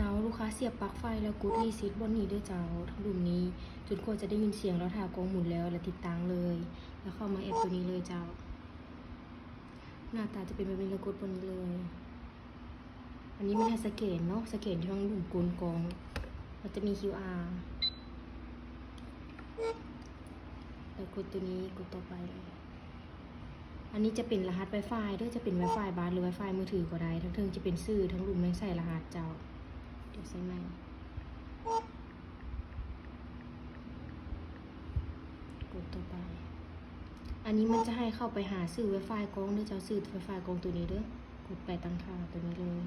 ເຈົ້າ ລູກຄ້າສຽບປລັກໄຟແລ້ວກົດຣີເຊັດບ່ອນນີ້ເດີເຈົ້າ ທາງລຸ່ມນີ້ ຈົນກວ່າຈະໄດ້ຍິນສຽງລາວຖ້າກ້ອງໝູນແລ້ວ ແລ້ວຕິດຕັ້ງເລີຍ ແລ້ວເຂົ້າມາແອັບໂຕນີ້ເລີຍເຈົ້າ. ໜ້າຕາຈະເປັນແບບນີ້ ແລ້ວກົດບ່ອນນີ້ເລີຍ. ອັນນີ້ມັນໃຫ້ສະແກນເນາະ ສະແກນທີ່ທາງລຸ່ມກົ້ນກ້ອງ ມັນຈະມີຄິວອາ ແລ້ວກົດໂຕນີ້ ກົດຕໍ່ໄປ. ອັນນີ້ຈະເປັນລະຫັດໄວຟາຍເດີ ຈະເປັນໄວຟາຍບ້ານ ຫຼື ໄວຟາຍມືຖືກໍໄດ້ ທາງເທິງຈະເປັນຊື່ ທາງລຸ່ມແມ່ນໃສ່ລະຫັດເຈົ້າ. ດຽວໃສ່ໃໝ່ ກົດຕໍ່ໄປ. ອັນນີ້ມັນຈະໃຫ້ເຂົ້າໄປຫາຊື່ໄວຟາຍກ້ອງເດີເຈົ້າ ຊື່ໄວຟາຍກ້ອງໂຕນີ້ເດີ ກົດໄປຕັ້ງຄ່າໂຕນີ້ເລີຍ.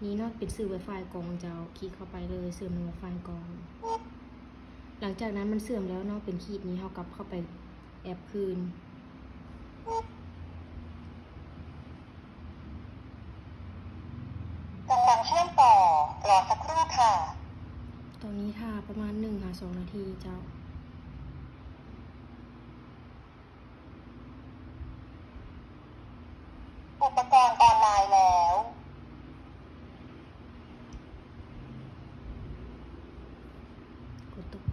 ນີ້ເນາະ ເປັນຊື່ໄວຟາຍກ້ອງເຈົ້າ ຄລິກເຂົ້າໄປເລີຍ ເຊື່ອມໄວຟາຍກ້ອງ. ຫຼັງຈາກນັ້ນມັນເຊື່ອມແລ້ວເນາະ ເປັນຂີດນີ້ ເຮົາກັບເຂົ້າໄປແອັບຄືນ. ກຳລັງເຊື່ອມຕໍ່ ລໍສັກຄູ່ຄ່ະ. ຕອນນີ້ຖ້າປະມານໜຶ່ງຫາສອງນາທີເຈົ້າ. ອຸປະກອນອອນລາຍແລ້ວ. ກົດຕໍ່ໄປ.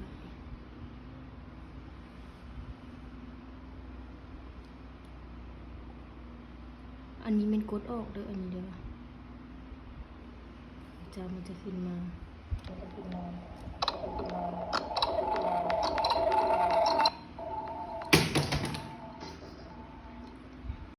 ອັນນີ້ແມ່ນກົດອອກເດີ ອັນນີ້ເດີ ເຈົ້າ ມັນຈະຂຶ້ນມາ.